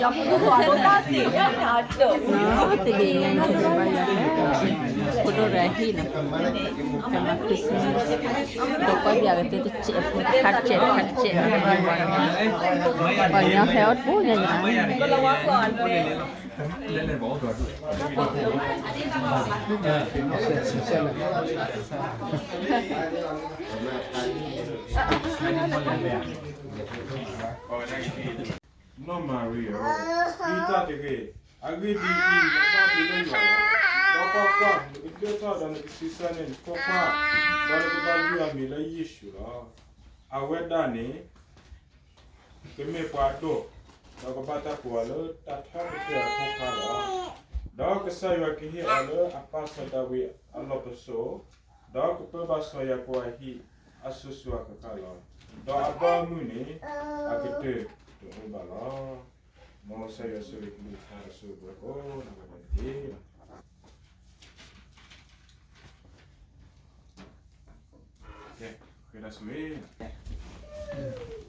ယဖိဒိၣ်ပှၢ်ဒိၣ်တၢ်သ့ၣ်ညါတၢ်ဒိၣ်, တဂ့ၤညါန့ၣ် ဖိဒိၣ်ရၤဟံၣ်န့ၣ်, တၢ်မၤ Christmas, ဒီးကွၢ်ပၠးကတၢၢ်တစဲးဖိ တခါတစဲး တခါတစဲး, ပှၤညီဟဲအီၣ်တဘိညါညါ နီၢ်မၤရံဧၢ, ပျံၤတၢ်တဂ့ၤ, အဂ့ၢ်ဒ်အံၤ, နဘၣ်ဒိးလၢယွၤလီၤ. ဒီးကွၢ်ကွၢ်, နကဒၢၣ်ထီၣ်ဒီးနကဆံးစၢ်န့ၢ်နဖိခွါ, ဒီးနကဘၣ်ယုၢ်အမံၤလၢယ့ၣ်ၡူးလီၤ. အဝဲဒၣ်န့ၣ် ကမ့ၢ်ပှၤဒိၣ်, ဒီးကဘၣ်တၢ်ကိးအီၤလၢတၢ်ထီကတၢၢ်အဖိခွါလီၤ. ဒီးကစၢ်ယွၤကဟ့ၣ်အီၤလၢအပၢ်စီၤဒၤဝံးအလီၢ်ပစိာ်, ဒီးကပၢဘၣ်စီၤယၤကိာ်အဟံၣ်အစိၤစိၤအဃၣ်ဃၣ်လီၤ. ဒီးအဘီအမုၢ်န့ၣ် အကတၢၢ်တအိၣ်ဘၣ်လီၤ. မ်ကစၢ်ယွၤဆိၣ်ဂ့ၤကလုၢ်ကထါဒီးဆိၣ်ဂ့ၤပှၤကိးဂၤဒဲးတက့ၢ်. ကဲ, ဃ့ဒၣ်ဆိၣ်ဂ့ၤ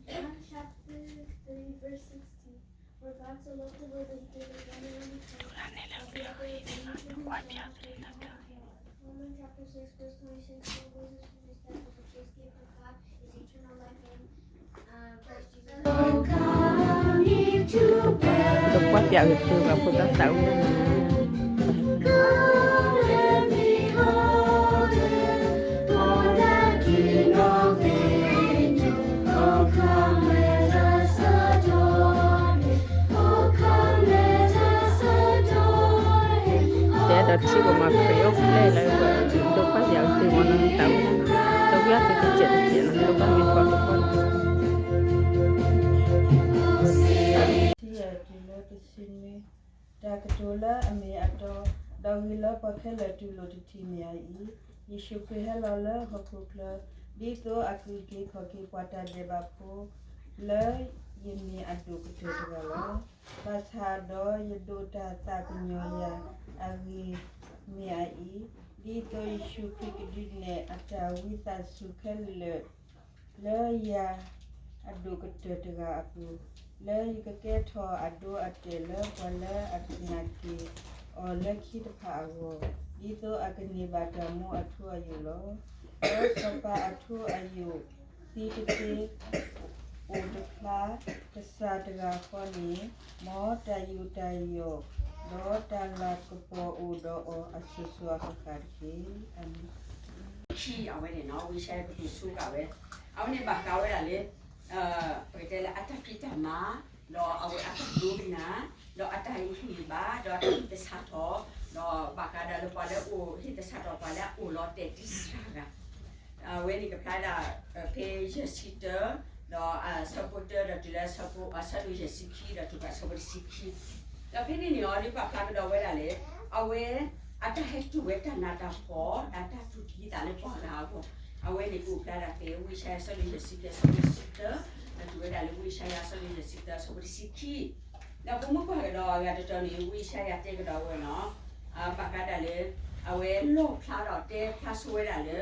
John chapter three, verse sixteen. For God so loved the world that he gave his one and only Son, that whoever believes in him shall not perish but have eternal life. Romans chapter six, verse twenty-six. For wages of sin is death, but the free gift of God is eternal life in ဒီးကွၢ်ပၠးကတၢၢ်ဘၣ်ဖိသၣ်သးဝံၣ်န့ၣ် တဲဒီးထံၣ်ပမၤခရံာ်အိၣ်ဖျဲၣ်လၢ ဒိးကွၢ်ပၠးကတၢၢ်မ့ၢ်နီၢ်သးဝံၣ်, တဝံၣ်အသုတစဲးတစဲးနီၤ ဒိးကွၢ်မ့ၢ်ဖီတဖီ ထံၣ်ယၤတုၤလၢတဆံနွံ, တၢ်ကတိၤလၢအမ့ၢ်အတီ, ဒီးဂ့ၤလၢပှၤခဲလၢာ်တူၢ်လိာ်တထံၣ်မ့ၢ်အအံၤ, ယ့ၣ်ၡူးခရံာ်ဟဲလီၤလၢဟီၣ်ခိၣ်ချၢ, ဒ်သိးအကက့ၤခီၣ်က့ၤပှၤတၢ်ဒဲးဘးဖိ လၢယမ့ၢ်အဒိၣ်ကတၢၢ်တဂၤလီၤ. ဘၣ်ဆၣ်ဒီးယဒိးတၢ်သးကညီၤယၤအဂ့ၢ်မ့ၢ်အအံၤ, ဒ်သိးယ့ၣ်ၡူးခရံာ်ကဒုးနဲၣ်အတၢ်ဝံသးစူၤခဲလၢာ် လၢယၤအဒိၣ်ကတၢၢ်တဂၤအပူၤ, လၢယကကဲထီၣ်အဒိအတဲာ်လၢပှၤလၢအသနာ်က့ၤအီၤလၢခံတဖၣ်အဂီၢ်, ဒ်သိးအကန့ၢ်ဘၣ်တၢ်မူအထူအယိာ်လီၤ. ဒီးစီၤပၤအထူအယိာ်သံတသ့ အိၣ်တဖျါ, ကစၢ်တဂၤဃီန့ၣ်, မ်တၢ်ယူးတၢ်ယီၣ် ဒီးတၢ်လၤကပီၤအိၣ်ဒီးအီၤအစိၤစိၤအဃၣ်ဃၣ်တက့ၢ်. အမ့ၢ် ခံအဝဲန့ၣ်နီၤ ဝံယၡါယၤကတိၤဆိကမိၣ်ဝဲ, အဝဲန့ၣ်ဘၣ်ဃးဝဲဒၣ်လၢ ပကတဲလၢအတၢ်ဖံးတၢ်မၤ, ဒီးအဝဲအတၢ်ဒိကနၣ်, ဒီးအတၢ်ဟ့ၣ်ဂံၢ်ဟ့ၣ်ဘါ, ဒီးအတၢ်ဟ့ၣ်သဆၣ်ထီၣ်, ဒီးဘၣ်ဃးဒီးလၢပှၤလၢအအိၣ်ဟ့ၣ်သဆၣ်ထီၣ်ပှၤလၢအအိၣ်လီၤတဲာ်တံၢ်စှၤဂၤ, အဝဲန့ၣ်ကဖျါဒၣ် ဖဲယဲၢ်ဆံတၢ, ဒီးအဆၢဖိတၢ ဒီးတုၤလၢအဆၢဖိ အဆၢဒိၣ်ယဲၢ်ဆံခံ ဒီးတုၤဃီၤအဆၢဖိတဆံခံ, ဒီးဖဲန့ၣ်န့ၣ်အီၤ ဒ်ပာ်ဖျါကဒီးဝဲဒၣ်လၢ အဝဲ အတၢ်ဟဲတူၢ်ဝဲတၢ်နးတၢ်ဖှီၣ် ဒီးတၢ်တူၢ်သံသးလၢပှၤဂၤအဂီၢ်, အဝဲန့ၣ်ကအိၣ်ဖျါဒၣ်ဖဲဝံယၡါယၤအဆၢဒိၣ်ယဲၢ်ဆံခံအဆၢဖိတဆံတၢ, ဒီးတုၤဝဲဒၣ်လၢဝံယၡါယၤအဆၢဒိၣ်ယဲၢ်ဆံတၢအဆၢဖိတဆံခံ, ဒီးပမ့ၢ်ကွၢ်ကဒီးအဂၤတတီၤန့ၣ် ဝံယၡါယၤတဲကဒီးဝဲနီၤ, ဘၣ်ဃးဒၣ်လၢ အဝဲလီၣ်ဖျါဒီးတဲဖျါဆိဝဲဒၣ်လၢ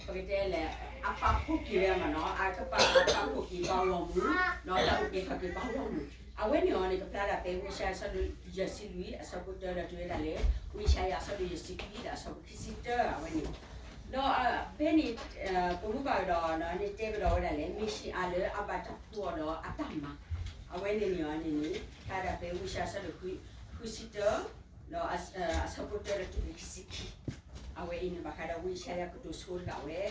ပကတဲလဲၣ် အပာ်ဖှိၣ်က့ၤဝဲမးနီၤ, အကပာ် အပာ်ဖှိၣ်က့ၤပှၤဂီၢ်မုၢ်, ဒီးတၢ်အုၣ်က့ၤခီၣ်က့ၤပှၤဂီၢ်မုၢ်, အဝဲန့ၣ်အီၤန့ၣ် ကဖျါဒၣ်ဖဲဝံယၡါယၤအဆၢဒိၣ်ယဲၢ်ဆံလွံၢ်အဆၢဖိတၢ ဒီးတုၤဝဲဒၣ်လၢ ဝံယၡါယၤအဆၢဒိၣ်ယဲၢ်ဆံခွံဒီးအဆၢဖိခံဆံတၢ အဝဲန့ၣ်, ဒီးဖဲန့ၣ် ပမ့ၢ်ကွၢ်ကဒီးန့ၣ် တဲကဒီးဝဲဒၣ်လၢ မ့ၣ်ၡံအၤလၢအဘၣ်တၢ်ဖှူအီၤဒီးအတၢ်မၤ, အဝဲန့ၣ်န့ၣ်အီၤန့ၣ်န့ၣ် ဖျါဒၣ်ဖဲဝံယၡါယၤအဆၢဒိၣ်ဃုဆံတၢ ဒီးအဆၢဖိတၢဒီးတုၤခံဆံခံ, အဝဲအံၤန့ၣ်ဘၣ်ဃးဒီးဝံယၡါယၤကတိၤဆိတဂၤဝဲ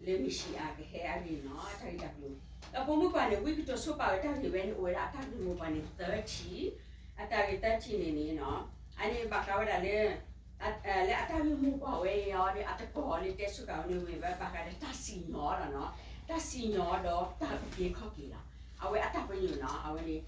လၢမ့ၣ်ၡံအၤကဟဲအဂ့ၢ်နီၤ အတၢ်ဂ့ၢ်တၢ်ကျိၤ, ဒီးပမ့ၢ်ကွၢ်န့ၣ် ဝံကတိၤဆိပာ်ဝဲတၢ်ဂ့ၢ်ဝဲန့ၣ် အိၣ်ဝဲဒၣ်အတၢ်ဂ့ၢ်မိၢ်ပှၢ်န့ၣ် သၢထံၣ်, အတၢ်ဂ့ၢ်သၢထံၣ်န့ၣ်န့ၣ်နီၤ, အန့ၣ်ဘၣ်ဃးဝဲဒၣ်လၢ လၢအတၢ်ဂ့ၢ်မိၢ်ပှၢ်ဝဲအံၤအီၤန့ၣ် အတကီၢ်န့ၣ် တဲဆိကမိၣ်ဝဲန့ၣ် ဝဲဘၣ်ဃးဒီးတၢ်စံၣ်ညီၣ်လီၤနီၤ, တၢ်စံၣ်ညီၣ်ဒီးတၢ်အုၣ်က့ၤခီၣ်က့ၤလီၤ, အဝဲအတၢ်ပညိၣ်နီၤ အဝဲန့ၣ်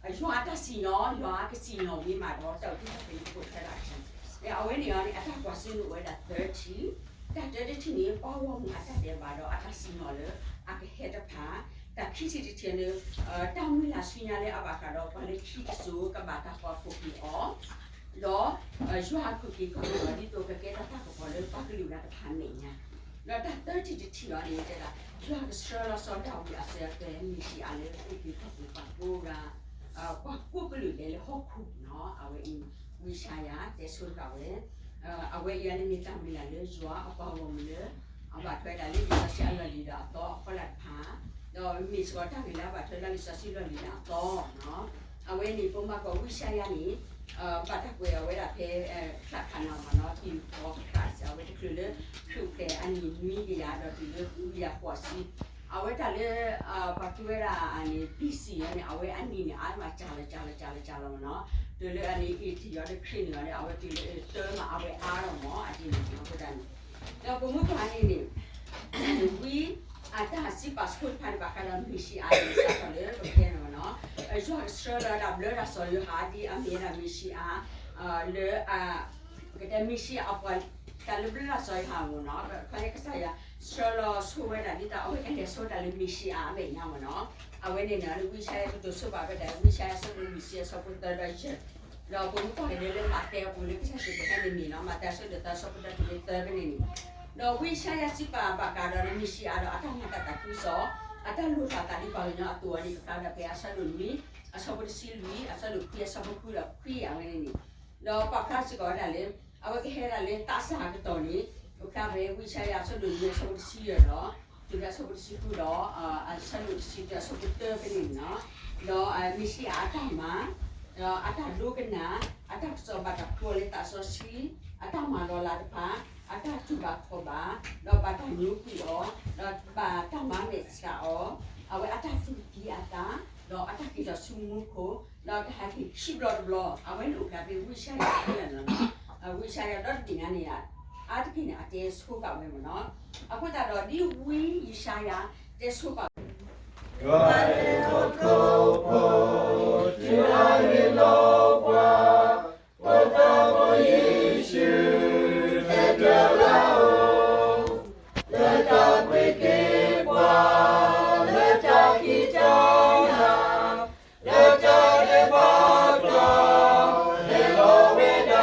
ယွၤအတၢ်စံၣ်ညီၣ် ယွၤအကစံၣ်ညီၣ်ဝံၤမးဒီး တၢ်အုၣ်က့ၤခီၣ်က့ၤန့ၣ် ကအိၣ်ဖျါဒၣ်အဆၢ, အဝဲန့ၣ်အီၤန့ၣ် အတၢ်ကွၢ်ဆၢၣ်မဲာ်အိၣ်ဝဲဒၣ်သၢထံၣ်, တၢ်တၢတထံၣ်န့ၣ် ပှၤဂီၢ်မုၢ်အတၢ်ဒဲးဘးဒီးအတၢ်စံၣ်ညီၣ်လၢအကဟဲတဖၣ်, တၢ်ခံထံၣ်တထံၣ်န့ၣ် တၢ်မုၢ်လၢ်ဆူညါလၢအဘၣ်ဃးဒီးပှၤလၢခံတစိၤကဘၣ်တၢ်ကွၢ်ဖှိၣ်က့ၤအီၤ, ဒီး ယွၤအခိၣ်က့ၤခီၣ်က့ၤအီၤ ဒ်သိးကကဲထီၣ်တၢ်ကပီၤလၢပှၤကလုာ်ဂၤတဖၣ်အမဲာ်ညါ, ဒီးတၢ်သၢထံၣ်တထံၣ်အံၤန့ၣ် တဲဒၣ် ယွၤကဆှၢလီၤစီၤဒၤဝံးအစၢၤအသွဲၣ် မ့ၣ်ၡံအၤလၢအခိၣ်က့ၤခီၣ်က့ၤပှၤကိးဂၤ ပှၤကိးကလုာ်ဒဲးလၢဟီၣ်ခိၣ်နီၤ အဝဲအံၤ ဝံယၡါယၤတဲဆိတက့ၢ်ဝဲ အဝဲအံၤန့ၣ်မ့ၢ်တၢ်မုၢ်လၢ်လၢယွၤအပှၤဂီၢ်မုၢ်လၢ အဘၣ်ထွဲဒၣ်လၢလံာ်စီဆှံအလီၢ်လံၤဒီးအသီအဖီလာ်တဖၣ်, ဒီးမ့ၢ်စ့ၢ်ကီးတၢ်ဂ့ၢ်လၢအဘၣ်ထွဲဒၣ်လံာ်စီဆှံလီၢ်လံၤဒီးအသီ, အဝဲန့ၣ် ပမၤကွၢ်ဝံယၡါယၤန့ၣ် ဘၣ်တၢ်ကွဲးအဝဲဒၣ်ဖဲ ချၣ်ခးနၤမ့ၢ်နီၤ ဟံၣ်ဃီခးစၢၤ အဝဲတချုးလၢ ခရံာ်အိၣ်ဖျဲၣ်အနံၣ်နွံကယၤဒီးတုၤလၢဃုကယၤဃိးဆံ, အဝဲတၢ်လၢ ပှၤက့ၤဝဲဒၣ်န့ၣ် ဘံၣ်စံၣ် အံၤန့ၣ် အဝဲအနံၣ်န့ၣ် အါမးကၢ်လီၤကၢ်လီၤကၢ်လီၤကၢ်လီၤမ့ၢ်နီၤ, တုၤလၢအနံၣ်အ့ၣ်ထံၣ်ယီၤဒီးခရံာ်န့ၣ်ဒီး အဝဲတုၤလၢတၢမး အဝဲအါထီၣ်မ့ၢ်အဒ်န့ၣ်အဃိသတးန့ၣ်, ဒီးပမ့ၢ်ကွၢ်န့ၣ်န့ၣ် ဝံအတၢ်စံးပာ်ဆိတဖၣ်န့ၣ် ဘၣ်ဃးဒီးမ့ၣ်ၡံအၤန့ၣ် စးထီၣ်လၢပကတဲန့ၣ်မ့ၢ်နီၤ, ယွၤကဆှၢလီၤဒၣ်ဘျၢဒၣ်စီၤယိၤဟၣ် ဒ်အမ့ၢ်ဝဲဒၣ်မ့ၣ်ၡံအၤ လၢ ပကတဲမ့ၣ်ၡံအၤအပှၤ တၢ်လၢဘျၢဒၣ်စီၤယိၤဟၣ်မ့ၢ်နီၤ, ခီန့ၣ်ကစၢ်ယွၤ ဆှၢလီၤဆိဝဲဒၣ်ဒ်သိးအဝဲကလဲၤဆိတၢ်လၢမ့ၣ်ၡံအၤအမဲာ်ညါမ့ၢ်နီၤ, အဝဲန့ၣ်န့ၣ် ဝံယၡါယၤကတိၤဆိပာ်ဝဲဒၣ် ဝံယၡါယၤအဆၢဒိၣ်လွံၢ်ဆံအဆၢဖိသၢဒီးယဲၢ်, ဒီးပမ့ၢ်ကွၢ်က့ၤလၢလၢမးသဲအပူၤလၢကစၢ်ယ့ၣ်ၡူးခရံာ်ဟဲန့ၣ်မ့ၢ်နီၤ, မးသဲအဆၢဒိၣ်သၢအဆၢဖိတၢတုၤလၢသၢဖဲန့ၣ်န့ၣ်, ဒီးဝံယၡါယၤစံးပာ်ဘၣ်ဃးဒီးမ့ၣ်ၡံအၤဒီးအတၢ်မၤတၢ်သးခုကစီၣ်, အတၢ်လိၣ်ဘၣ်သးဒ်ပှၤကညီအသိးအီၤန့ၣ် ပဖျါဒီးဖဲအဆၢဒိၣ်နွံ အဆၢဖိတဆံလွံၢ် အဆၢဒိၣ်ခွံအဆၢဖိဃုဒီးခွံအဝဲန့ၣ်န့ၣ်, ဒီးပာ်ဖျါစ့ၢ်ကီးဝဲဒၣ်လၢ အဝဲကဟဲဒၣ်လၢသးစၢ်အကတီၢ်န့ၣ်, ပဖျါဖဲဝံယၡါယၤအဆၢဒိၣ်နွံအဆၢဖိတဆံယဲၢ်ဒီး တုၤဖဲအဆၢဖိတဆံဃုဒီး အဆၢဒိၣ်တဆံတၢအဆၢဖိတၢဖဲန့ၣ်န့ၣ်, ဒီးမ့ၣ်ၡံအၤအတၢ်မၤ ဒီးအတၢ်ဒိကနၣ်, အတၢ်ကစီၣ်ဘၣ်တၢ်ဖျိလၢသးစီဆှံ, အတၢ်မၤလီၤလးတဖၣ်, အတၢ်တူၢ်ဘၣ်ခီၣ်ဘၣ်, ဒီးဘၣ်တၢ်ညိကွံာ်အီၤ, ဒီးဘၣ်တၢ်မၤမဲာ်ဆှးအီၤ, အဝဲအတၢ်သူၣ်က့ၤအသး, ဒီးအတၢ်က့ၤထီၣ်ဆူမူခိၣ်, ဒီးတၢ်ဟဲက့ၤခံဘျီတဘျီ, အဝဲန့ၣ်အိၣ်ဖျါဖဲဝံယၡါယၤအလီၢ်န့ၣ်, ဝံယၡါယၤဒီတဘ့ၣ်ညါန့ၣ်, အါတက့ၢ်န့ၣ် အတဲဆိဃာ်ဝဲမ့ၢ်နီၤ, အဃိသတးဒီးဒ်ဝံယၡါယၤတဲဆိဃာ် ပှၤလၢအထီၣ်ခီၣ်ဖီၣ်တုၤအဟ့ၣ်လီၤပှၤ, ဖိသၣ်ဖိယ့ၣ်ၡူး တၢ်တဂၤဧၢ, လၢတၢ်ပှ့ၤက့ၤပှၤ, လၢတၢ်ခံးတၢ်နၤ, လၢတၢ်ဒဲးဘးကျီၢ်, ဟ့ၣ်လီၤဝဲဒၣ်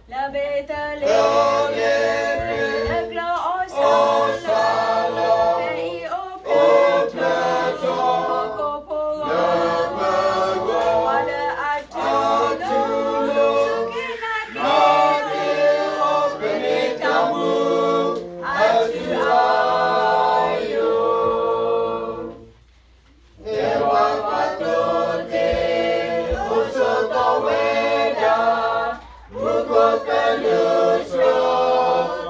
လၢဘ့းသလ့ဟ့ၣ်, လၢကျီၢ်အီၣ်ဆၣ်လီၤ, ဖဲအံၤအိၣ်ဖျဲၣ်ထီၣ် ဟီၣ်ခိၣ်ဖိဂီၢ်, ပှၤလၢအတူၢ်လိာ် စူၢ်က့ၤနာ်က့ၤအီၤ, အစုအယိာ် သ့ၣ်ပှၤပှၤသိသ့ၣ် အိၣ်ဆိးသီၣ်ဝဲဒၣ်, မူခိၣ်ကလူးဆှၢ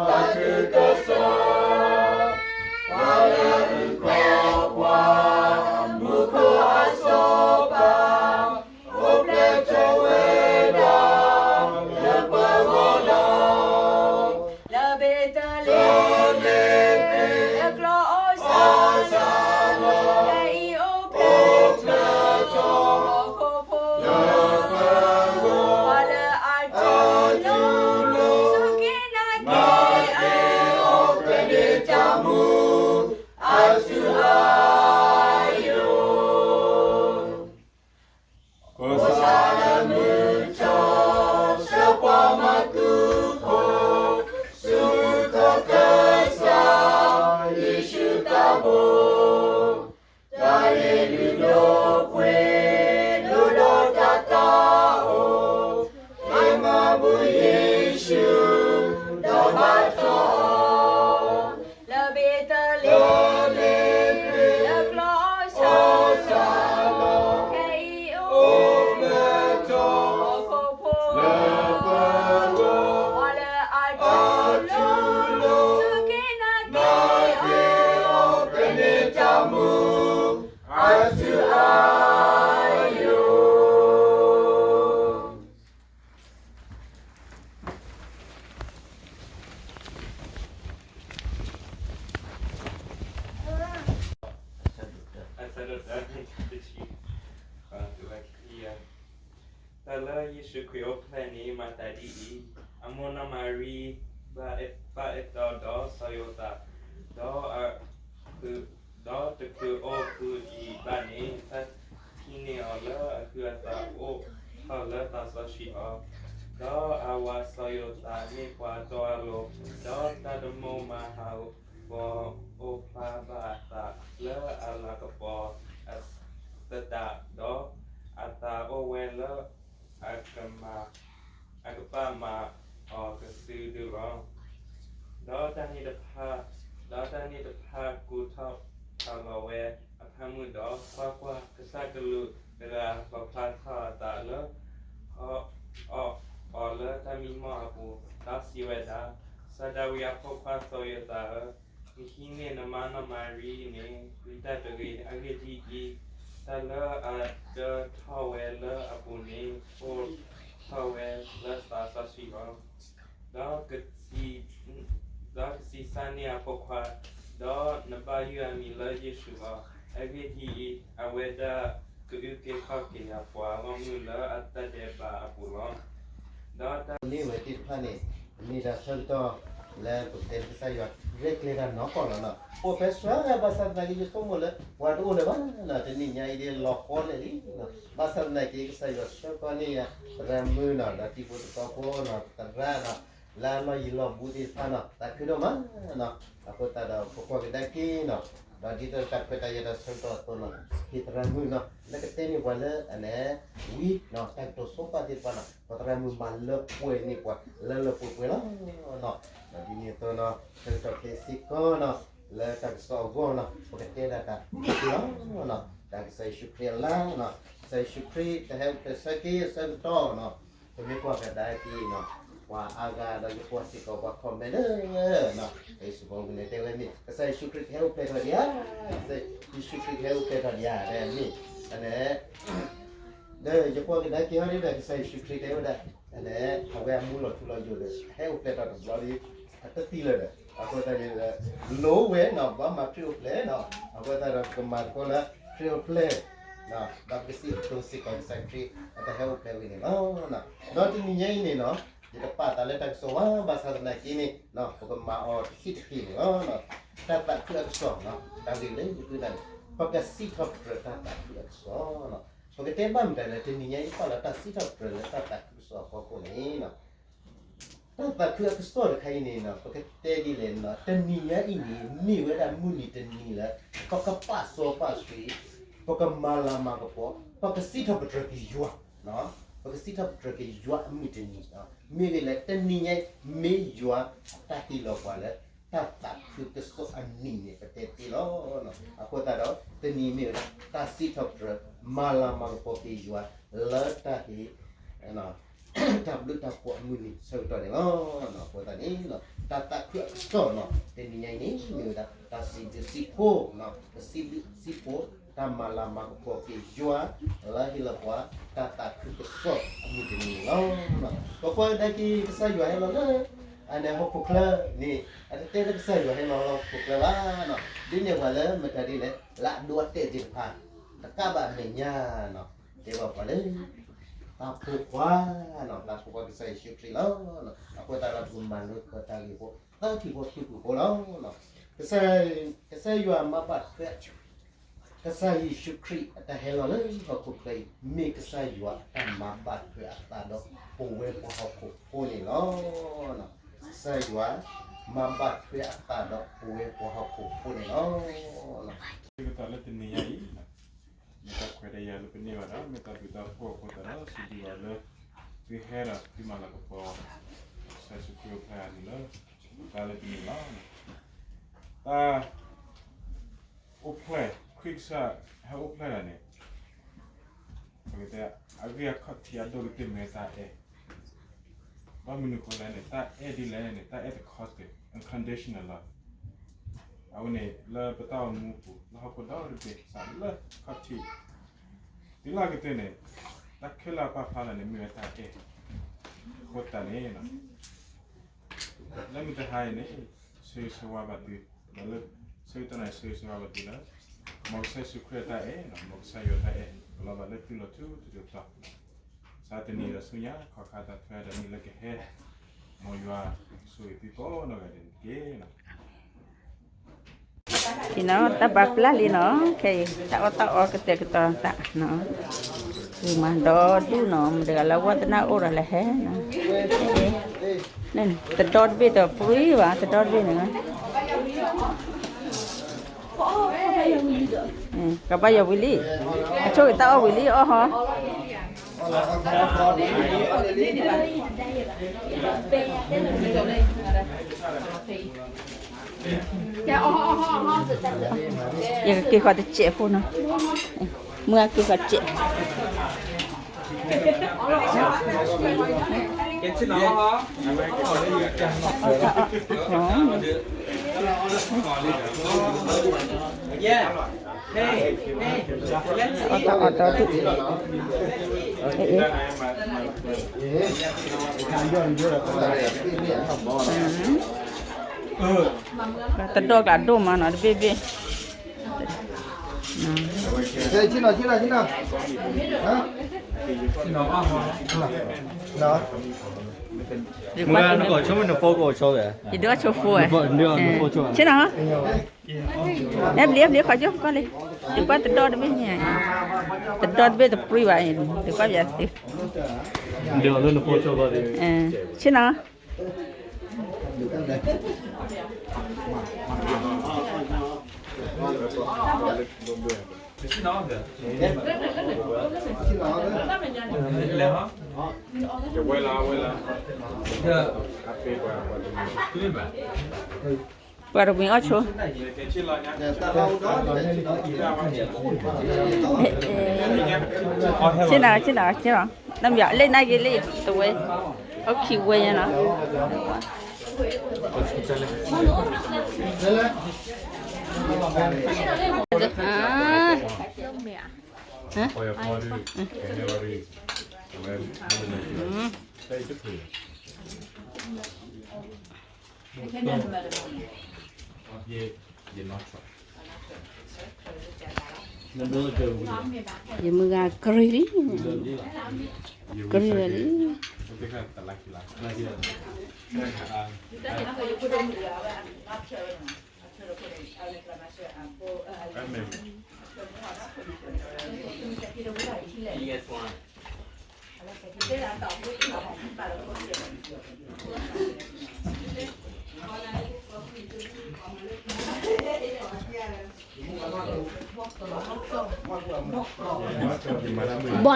သးခုကစီၣ်, ပှၤလၢအအုၣ်ကီၤပှၤ, မူခိၣ်အစီၤပၤ, အိၣ်ဖျဲၣ်ထီၣ်ဝဲဒၣ် လၢပဂီၢ်လီၤ. လၢဘ့းသလ့ဟ့ၣ်, လၢကျီၢ်အီၣ်ဆၣ်လီၤ, ဖဲအံၤအိၣ်ဖျဲၣ်ထီၣ် ဟီၣ်ခိၣ်ဖိဂီၢ်, ပှၤလၢအတူၢ်လိာ် စူၢ်က့ၤနာ်က့ၤအီၤ, အိၣ်ဖျဲၣ်ထီၣ်ဝဲဒၣ် အစုအယိာ် ဖိသၣ်လၢမုၢ်ထီၣ် ဆှၢပှၤမၤကူၣ်ဖိ, ဆူခီၣ်ကစၢ် ယ့ၣ်ၡူးသးဘိ, တၢ်ဟ့ၣ်လုၢ်ဒိၣ်ပှ့ၤ ဒိၣ်ဒီးတၢ်သးအိၣ်, ဟ့ၣ်မၤဘူၣ်ယ့ၣ်ၡူး ဒီးဘါထီၣ်အီၤ လၢဘ့းသလ့ဟ့ၣ်, လၢကျီၢ်အီၣ်ဆၣ်လီၤ, ဖဲအံၤအိၣ်ဖျဲၣ်ထီၣ် ဟီၣ်ခိၣ်ဖိဂီၢ်, ပှၤလၢအတူၢ်လိာ် စူၢ်က့ၤနာ်က့ၤအီၤ, အိၣ်ဖျဲၣ်ထီၣ်ဝဲဒၣ် အစုအယိာ် တၢ်လၢယ့ၣ်ၡူးခရံာ်အိၣ်ဖျဲၣ်န့ၣ် မၤသးဒ်အံၤ, အမိၢ်နီၢ်မၤရံ ဘၣ်အဲၣ်တီဒီးစီၤယိၤသး, ဒီး ဒီးတချုးအိၣ်ဃုအံၤဘၣ်န့ၣ် တၢ်ဟံးန့ၢ်အီၤလၢအဟုးအသးအိၣ်ထီၣ်လၢသးစီဆှံအီၤ, တၢ် ဒီးအဝၤစီၤယိၤသးမ့ၢ်ပှၤတီအလိၤ, ဒီးတၢ်တမိၣ်မၤဟးဂီၤအိၣ်ဖျါဘၣ်အသးလၢအလၤကပီၤ သတးဒီး, အသးအိၣ်ဝဲလၢ အကမၤ, အကဘၣ်မၤအီၤကစုဒုလီၤ. ဒီးတၢ်န့ၣ်တဖၣ်, ဒီးတၢ်န့ၣ်တဖၣ်ကူထီၣ်ဖးလီၤဝဲအဖၢမုၢ်ဒီး, ကွၢ်ကွၢ်, ကစၢ်ကလူးတဂၤလီၣ်ဖျါထီၣ်အသးလၢ အီၤ, အီၤလၢတၢ်မံမီၢ်အပူၤ, ဒီးစံးဝဲဒၣ်, စီၤဒၤဝံးအဖိခွါစီၤယိၤသးဧၢ, နဟံးန့ၢ်နမါနီၢ်မၤရံန့ၣ် ဝံတၢ်တဂ့ၤ. အဂ့ၢ်ဒ်အံၤ, တၢ်လၢအဒၢထီၣ်ဝဲလၢအပူၤန့ၣ် အိၣ်ထီၣ်ဝဲလၢသးစီဆှံလီၤ. ဒီးက, ဒီးကဆံးစၢ်န့ၢ်အဖိခွါ, ဒီးနဘၣ်ယုၢ်အမံၤလၢယ့ၣ်ၡူးလီၤ. အဂ့ၢ်ဒ်အံၤ, အဝဲဒၣ်ကအုၣ်က့ၤခီၣ်က့ၤအပှၤဂီၢ်မုၢ်လၢအတၢ်ဒဲးဘးအပူၤလီၤ. ဒီးတၢ်န့ၢ်ဝဲသ့ၣ်တဖၣ်န့ၣ် မ့ၢ်ဒၣ်ဆၢကတီၢ်လၢပကတဲလၢကစၢ်ယွၤရဲၣ်ကျဲၤတၢ်နီၢ်ကီၢ်လီၤနီၤ. အိၣ်ဖဲစှၤ ဘၣ်ဆၣ်သနာ်က့ ယဆိကမိၣ်လၢ ပှၤတအိၣ်လၢၤဘၣ်နီၤ, တနံၤညါအံၤဒ်လီၤဃီလဲၣ်လံနီၤ. ဘၣ်ဆၣ်သနာ်က့ ကစၢ်ယွၤဆှၢဃီန့ၢ်ယၤ သရၣ်မုၣ်နီၤ, ဒီးတံၤဖိသကိးဖိနီၤ, သရၣ်နီၤ, လၢအလီၢ်ယံၤလီၢ်ဘူးသ့ၣ်တဖၣ်နီၤ, သးခုဒိၣ်မးနီၤ. အဃိသတးဒီး ပကွၢ်ကဒါက့ၤနီၤ, ဒီးဒ်သိးတၢ်ခွဲးတၢ်ယာ်တၢ်ဆၢကတီၢ်အသိးနီၤ, ဟ့ၣ်သရၣ်မုၣ်နီၤ, လၢကတဲန့ၢ်ပှၤလၢအန့ၣ် ဝံနီၤ, တၢ်ကတိၤဆိပာ်သ့ၣ်တဖၣ်နီၤ, ပှၤသရၣ်မုၣ်မၤလၢပှဲၤန့ၢ်ပှၤ လၢလၢပှဲၤပှဲၤလီၤနီၤ. ဒီးဒ်န့ၣ်အသိးနီၤ, ဆၢကတီၢ်ခဲအံၤစ့ၢ်ကီးနီၤ, လၢတၢ်ကစီၣ်အဂီၢ်နီၤ, ပကတဲဒၣ်တၢ်သ့လီၤနီၤ, တၢ်ကစၢ်ယ့ၣ်ၡူးခရံာ်အလါနီၤ, ကစၢ်ယ့ၣ်ၡူးခရံာ်တဟဲအိၣ်ဖျဲၣ်ဆၢက့ၤဆၢကတီၢ်နီၤ. ပမ့ၢ်ကွၢ်ကဒါက့ၤနီၤ, ပှၤအါဂၤဒီးယကွၢ်စ့ၢ်ကီးပှၤ comment လၢ Facebook န့ၣ် တဲဝဲမ့ၢ် ကစၢ်ယ့ၣ်ၡူးခရံာ်ကဟဲအိၣ်ဖျဲၣ်ထီၣ်ဒံးဧါ, ကစၢ်ယ့ၣ်ၡူးခရံာ်ကဟဲအိၣ်ဖျဲၣ်ထီၣ်ဒံးဧါ, မ့ၢ်, န့ၣ် ဒီးယကွၢ်ကဒါက့ၤဟီဒ်ဒီး ကစၢ်ယ့ၣ်ၡူးခရံာ်တဲဝဲဒၣ်, န့ၣ် အဝဲအမူလီၤထူလီၤယိာ်ဒီး အဟဲအိၣ်ဖျဲၣ်ထီၣ်တဘျီဒီး အတသံလၢၤဒီး အဃိသတးန့ၣ်ဒီး လိၣ်ဝဲနီၤ, ဘၣ်မၤခရံာ်အိၣ်ဖျဲၣ်နီၤ, အဃိသတးဒီး ပကမၤသကိးလၢခရံာ်အိၣ်ဖျဲၣ်, ဒီးပကစံးကတိၤစ့ၢ်ကီးကစၢ်ခရံာ် အတဟဲအိၣ်ဖျဲၣ်ဝဲန့ၣ်လီၤ. ဒီးတနံၤညါအံၤန့ၣ်နီၤ, ယတပာ်သးလၢတၢ်ကစီၣ်ဘၣ်, ဘၣ်ဆၣ်သနာ်က့န့ၣ် ပကမၤအီၤတဆံးတက့ၢ်န့ၣ်လီၤ. တၢ်သးခုအကစီၣ်နီၤ, တၢ်ဂ့ၢ်လၢယဃုဒၣ်န့ၣ် ပကစံးထီၣ်ပတြၢၤတၢ်သးခုအကစီၣ်နီၤ. ပကတဲဘၣ်မတၤလဲၣ်, တနံၤညါအံၤ ပာ်လီၤတၢ်စံးထီၣ်ပတြၢၤလၢတၢ်သးခုအကစီၣ်အဖီခိၣ်န့ၣ်နီၤ, တၢ်သးခုအကစီၣ်တခါအံၤန့ၣ်နီၤ, ပကတဲဒ်လဲၣ်နီၤ, တနံၤညါအံၤန့ၣ် မ့ၢ်ဝဲဒၣ်မုၢ်နံၤတနံၤလၢ ပကပာ်စီပာ်ဆှံ, ပကမၤလၤမၤကပီၤ, ပကစံးထီၣ်ပတြၢၤက့ၤယွၤ, ပကစံးထီၣ်ပတြၢၤက့ၤယွၤအမုၢ်တနံၤ, မ့ၢ်ဂ့ၤလဲၣ်, တနံၤညါအံၤ မ့ၢ်ယွၤအတၢ်ဟ့ၣ်လီၤပှၤလၢ တၢ်သးခုကစီၣ်အနံၤန့ၣ် ပတဲသ့လီၤ. အဃိသတးဒီး တနံၤမ့ၢ်ဝဲဒၣ် တၢ်စံးထီၣ်ပတြၢၤ မၤလၤမၤကပီၤက့ၤယွၤ လၢတၢ်ဟ့ၣ် တၢ်ဘျုးတၢ်ဖှိၣ်အမုၢ်နံၤဆၢကတီၢ်န့ၣ်လီၤ. အဃိသတးန့ၣ် တၢ်သးခုအကစီၣ်နီၤ, တနံၤညါအံၤန့ၣ် မ့ၢ်ဝဲဒၣ် တၢ်စံးဘျုးစံးဖှိၣ်, တၢ်စံးဘျုးစံးဖှိၣ် တၢ်မၤလၤမၤကပီၤက့ၤယွၤ လၢဟ့ၣ်လီၤပှၤ တၢ်သးခုကစီၣ်အမုၢ်တနံၤန့ၣ်လီၤ. ပကွၢ်ကဒါက့ၤ ကစၢ်ယွၤဟဲလီၤလၢ အန့ၣ်ဟီၣ်ခိၣ်ချၢန့ၣ် အတတဲလၢကစၢ်ယွၤဟဲလီၤလၢဟီၣ်ခိၣ်ချၢဘၣ်နီၤ, ဒ်န့ၣ်ပှၤလၢမတၤဒ်လဲၣ် လၢအဒိအတဲာ်သ့ၣ်တဖၣ် တကးဘၣ်အမဲာ်ညါနီၤ, တဲဘၣ်ပှၤလၢ သးဖိခွါနီၤ, သးဖိခွါကစၢ်ယ့ၣ်ၡူးခရံာ်လီၤ. အဃိသတးဒီး ပကမၤလိသကိးတၢ်ဂ့ၢ်ဖိ သၢထံၣ်ဖိဃုထံၣ်ဖိလီၤ. ကစၢ်, ကစၢ်ယွၤမၤဘၣ်ထွဲ ကစၢ်ယ့ၣ်ၡူးခရံာ်အတၢ်ဟဲလီၤလၢဟီၣ်ခိၣ်ချၢအံၤ မ့ၢ်ကစၢ်ယွၤအတၢ်မၤဘၣ်ထွဲအသးဒီးပဝဲပှၤဟီၣ်ခိၣ်ဖိန့ၣ်လီၤ. ကစၢ်ယွၤမၤဘၣ်ထွဲအသးဒီးပဝဲပှၤဟီၣ်ခိၣ်ဖိန့ၣ်လီၤ. ဆၢကတီၢ်လၢတနံၤညါအံၤ မ့ၢ်တၢ်ခွဲးတၢ်ယာ်လၢပန့ၢ်ဘၣ်ဒီး မ့ၢ်တၢ်ဘျုးတၢ်ဖှိၣ်အဃိသတးဒီး စံးဘျုးဘၣ်လၢ သုဟဲဒီးသုမၤလၤကပီၤ ကစၢ်ယ့ၣ်ၡူးခရံာ်အိၣ်ဖျဲၣ်အနံၤလၢ တၢ်လၢတနံၤလီၤ. တၢ် အိၣ်ဖျဲၣ် ခရံာ်ကစၢ်ဟဲအိၣ်ဖျဲၣ်တၢ်န့ၣ် ပကတဲ အဂ့ၢ်အခီၣ်ထံးအဒိၣ်ကတၢၢ်မ့ၢ်တၢ်အဲၣ်, ဘၣ်မနုၤအဃိလဲၣ်န့ၣ် တၢ်အဲၣ်ဒ်လဲၣ်န့ၣ် တၢ်အဲၣ်တခီတၢၤ unconditional love အဝဲန့ၣ် လၢပတၢ်အိၣ်မူပူၤ လၢဟီၣ်ခိၣ်ဒီတဘ့ၣ် စးလၢခီၣ်ထံး တုၤလၢအကတၢၢ်န့ၣ် တၢ်ခဲလၢာ်အပာ်ဖျါလၢာ်န့ၣ် မ့ၢ်ဝဲတၢ်အဲၣ် အဃိသတးန့ၣ် လၢမုၢ်တဟါအံၤန့ၣ် ဆၢဂ့ၤဆၢဝါဘၣ်သု, ဒီးလၢဆၢကတီၢ်န့ၣ် ဆၢဂ့ၤဆၢဝါဘၣ်သုလၢ မ်ကစၢ်ယ့ၣ်ၡူးခရံာ်အတၢ်အဲၣ်, မ်ကစၢ်ယွၤအတၢ်အဲၣ် ကလီၤဘၣ်လၢသုလီၤထူတစိၤတီၤ, စးတနံၤဒီးဆူညါ ခီၣ်ခါတၢ်ထွဲဒီးနံၣ်လၢကဟဲ, မ်ယွၤဆိၣ်ဂ့ၤသုကိးနီၢ်ဂၤဒဲးန့ၣ်တက့ၢ်. တၢ် နီၤ တၢ်ဘါပျၢ်လံနီၤ ခဲအံၤ တၢ်အီၣ်တၢ်အီကတဲာ်ကတီၤသးနီၤ, ဝံၤမၤဒီဒူၣ်နီၤ မတၤတဂၤလၢဝံၤသနာ်အိၣ်ဒီးလဲၤဟဲနီၤ, တဒီတဘ့ၣ်တပြံဘၣ် တဒီတဘ့ၣ်န့ၣ် ကဘၣ်ယီၤဝံၤလံ, အဆိကတၢ်အီၣ်ဝံၤလံအီၣ်ဟီ ယကက့ၤဃီၤတစဲးဖိနီၤ, မုၢ်အက့ၤဃီၤတစဲး, အီၣ်တၢ်အီၣ်တၢ်ဒူၣ်, အ့ၣ် တဒီၣ်ကျးဒိၣ်မးနီၤ တဘ့ၣ်ဘ့ၣ်, ဆ့နီၤ ဆ့နီၤ ဆ့နီၤ, မုၢ်ဂၤနကီၢ်ဆိမ့ၢ်နဖိကအိၣ်ဆိဝဲ, ယဒုးဆိဖိဝဲ, ဆ့နီၤ, အဲဘျံးဘျံးခီကၠိကီၢ်လံ, ယကွၢ်တဒီတဘ့ၣ်န့ၣ်, တဒီတဘ့ၣ်တပြံဘၣ်အံၤ, ယကွၢ်ပျးသ့, ဆ့နီၤ ပှၤတဝံၤအီၣ်ဆိ, ဆ့နီၤ ဆ့နီၤ ဆ့နီၤ, နမ့ၢ်လၢနဂ့ၤလံ တဝဲ, အခံဝဲညါနီၤ. ယမုၢ်ဂၤကြ့လံ, ကြ့ဝဲလံ.ဘီၣ်န့ၣ်မ့ၢ်အကၠီၣ်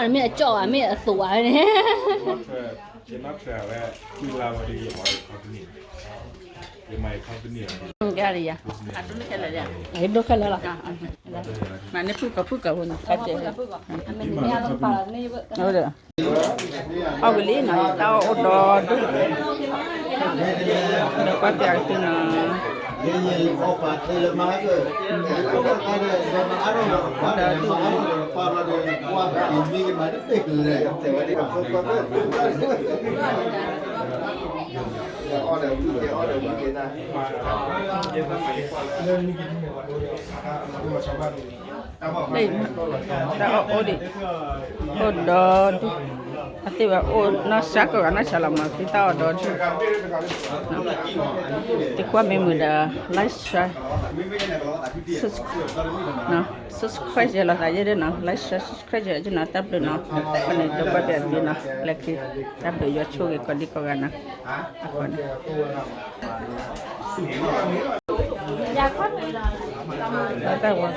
ဘၣ် မ့ၢ်အသိးဘၣ်န့ၣ်, ဒိၣ်ခဲလၢာ်လီၤ, မ့ၢ်န့ၣ်ဖုၣ်ကီၢ်ဖုၣ်ကီၢ်ဖိန့ၣ်, အီၣ်ဝံၤလံနီၤ တၢ်အီၣ်အိၣ်ဒီဒူၣ်, ဒီးကွၢ်ပျးကသုနီၤ. တၢ်အီၣ်အိၣ်ဒံး, အိၣ်ဒီဒူၣ်, အသ့ၣ်ဝဲအိၣ်နီၢ်ဆါကဂၤနီၢ်ဆါလီၤမး သုတၢ်အီၣ်ဒီဒူၣ်, သုကွၢ်မ့ၢ်မုာ်ဒီး like share subscribe ယဲလီၤသးယဲဒၣ်နီၤ like share subscribe ယဲဒၣ်နီၤ တၢ်ဘျုးနီၤ, အန့ၣ်ဒီးကွၢ်ပျးသုနီၤ လၢခံ, တၢ်ဘျုးယွၤဆိၣ်ဂ့ၤကိးဒံကိးဂၤနီၤ, အဃိန့ၣ် တၢ်ဝါ